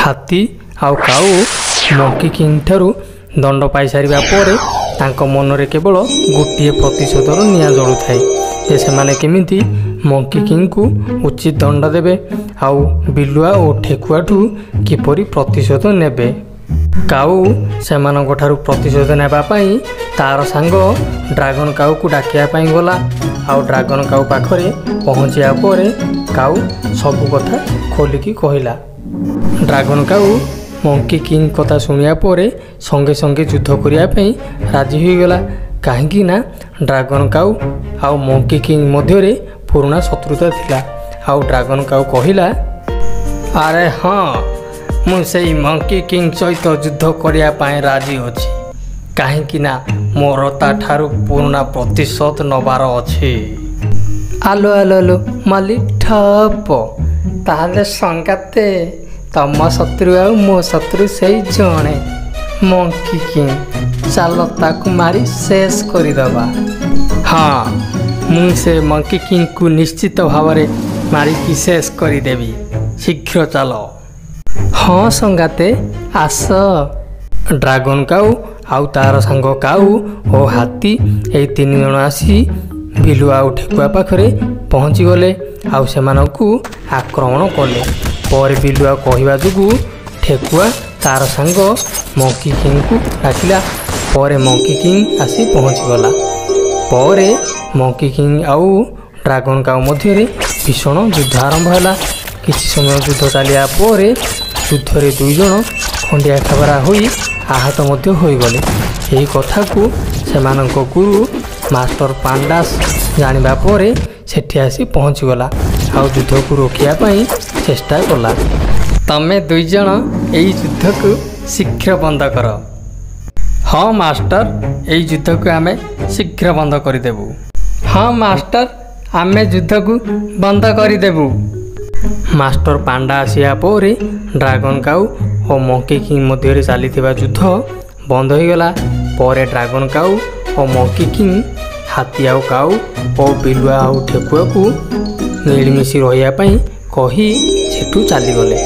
ହାତୀ ଆଉ କାଉ ମଙ୍କି କିଙ୍ଗ ଠାରୁ ଦଣ୍ଡ ପାଇସାରିବା ପରେ ତାଙ୍କ ମନରେ କେବଳ ଗୋଟିଏ ପ୍ରତିଶୋଧର ନିଆଁ ଜଳୁଥାଏ ଯେ ସେମାନେ କେମିତି ମଙ୍କି କିଙ୍ଗକୁ ଉଚିତ ଦଣ୍ଡ ଦେବେ ଆଉ ବିଲୁଆ ଓ ଠେକୁଆଠୁ କିପରି ପ୍ରତିଶୋଧ ନେବେ। କାଉ ସେମାନଙ୍କ ଠାରୁ ପ୍ରତିଶୋଧ ନେବା ପାଇଁ ତାର ସାଙ୍ଗ ଡ୍ରାଗନ୍ କାଉକୁ ଡାକିବା ପାଇଁ ଗଲା। ଆଉ ଡ୍ରାଗନ୍ କାଉ ପାଖରେ ପହଞ୍ଚିବା ପରେ କାଉ ସବୁ କଥା ଖୋଲିକି କହିଲା। ଡ୍ରାଗନ୍ କାଉ ମଙ୍କି କିଙ୍ଗ କଥା ଶୁଣିବା ପରେ ସଙ୍ଗେ ସଙ୍ଗେ ଯୁଦ୍ଧ କରିବା ପାଇଁ ରାଜି ହୋଇଗଲା, କାହିଁକି ନା ଡ୍ରାଗନ୍ କାଉ ଆଉ ମଙ୍କି କିଙ୍ଗ ମଧ୍ୟରେ ପୁରୁଣା ଶତ୍ରୁତା ଥିଲା। ଆଉ ଡ୍ରାଗନ୍ କାଉ କହିଲା, ଆରେ ହଁ, ମୁଁ ସେଇ ମଙ୍କି କିଙ୍ଗ ସହିତ ଯୁଦ୍ଧ କରିବା ପାଇଁ ରାଜି ଅଛି, କାହିଁକି ନା ମୋର ତାଠାରୁ ପୁରୁଣା ପ୍ରତିଶୋଧ ନେବାର ଅଛି। ଆଲୋ ଆଲୋ ଆଲୋ ମାଲି ଠପ, ତାହେଲେ ସଙ୍ଗାତେ ତମ ଶତ୍ରୁ ଆଉ ମୋ ଶତ୍ରୁ ସେଇ ଜଣେ ମଙ୍କି କିଙ୍ଗ, ଚାଲ ତାକୁ ମାରି ଶେଷ କରିଦେବା। ହଁ, ମୁଁ ସେ ମଙ୍କି କିଙ୍ଗକୁ ନିଶ୍ଚିତ ଭାବରେ ମାରିକି ଶେଷ କରିଦେବି, ଶୀଘ୍ର ଚାଲ। ହଁ ସଙ୍ଗାତେ, ଆସ। ଡ୍ରାଗନ୍ କାଉ ଆଉ ତାର ସାଙ୍ଗ କାଉ ଓ ହାତୀ ଏଇ ତିନି ଜଣ ଆସି ବିଲୁଆ ଆଉ ଠେକୁଆ ପାଖରେ ପହଞ୍ଚିଗଲେ ଆଉ ସେମାନଙ୍କୁ ଆକ୍ରମଣ କଲେ। ପରେ ବିଲୁଆ କହିବା ଯୋଗୁଁ ଠେକୁଆ ତାର ସାଙ୍ଗ ମଙ୍କି କିଙ୍ଗକୁ ଡାକିଲା। ପରେ ମଙ୍କି କିଙ୍ଗ ଆସି ପହଞ୍ଚିଗଲା। ପରେ ମଙ୍କି କିଙ୍ଗ ଆଉ ଡ୍ରାଗନ୍ କାଉ ମଧ୍ୟରେ ଭୀଷଣ ଯୁଦ୍ଧ ଆରମ୍ଭ ହେଲା। କିଛି ସମୟ ଯୁଦ୍ଧ ଚାଲିବା ପରେ ଯୁଦ୍ଧରେ ଦୁଇ ଜଣ ଖଣ୍ଡିଆ ଖାବରା ହୋଇ ଆହତ ମଧ୍ୟ ହୋଇଗଲେ। ଏହି କଥାକୁ ସେମାନଙ୍କ ଗୁରୁ ମାଷ୍ଟର ପାଣ୍ଡାସ ଜାଣିବା ପରେ ସେଠି ଆସି ପହଞ୍ଚିଗଲା ଆଉ ଯୁଦ୍ଧକୁ ରୋକିବା ପାଇଁ ଚେଷ୍ଟା କଲା। ତମେ ଦୁଇ ଜଣ ଏଇ ଯୁଦ୍ଧକୁ ଶୀଘ୍ର ବନ୍ଦ କର। ହଁ ମାଷ୍ଟର, ଏଇ ଯୁଦ୍ଧକୁ ଆମେ ଶୀଘ୍ର ବନ୍ଦ କରିଦେବୁ। ହଁ ମାଷ୍ଟର, ଆମେ ଯୁଦ୍ଧକୁ ବନ୍ଦ କରିଦେବୁ। ମାଷ୍ଟର ପାଣ୍ଡା ଆସିବା ପରେ ଡ୍ରାଗନ୍ କାଉ ଓ ମଙ୍କି କିଙ୍ଗ ମଧ୍ୟରେ ଚାଲିଥିବା ଯୁଦ୍ଧ ବନ୍ଦ ହୋଇଗଲା। ପରେ ଡ୍ରାଗନ୍ କାଉ ଓ ମଙ୍କି କିଙ୍ଗ ହାତୀ ଆଉ କାଉ ଓ ବିଲୁଆ ଆଉ ଠେକୁଆକୁ ମିଳିମିଶି ରହିବା ପାଇଁ କହି ସେଠୁ ଚାଲିଗଲେ।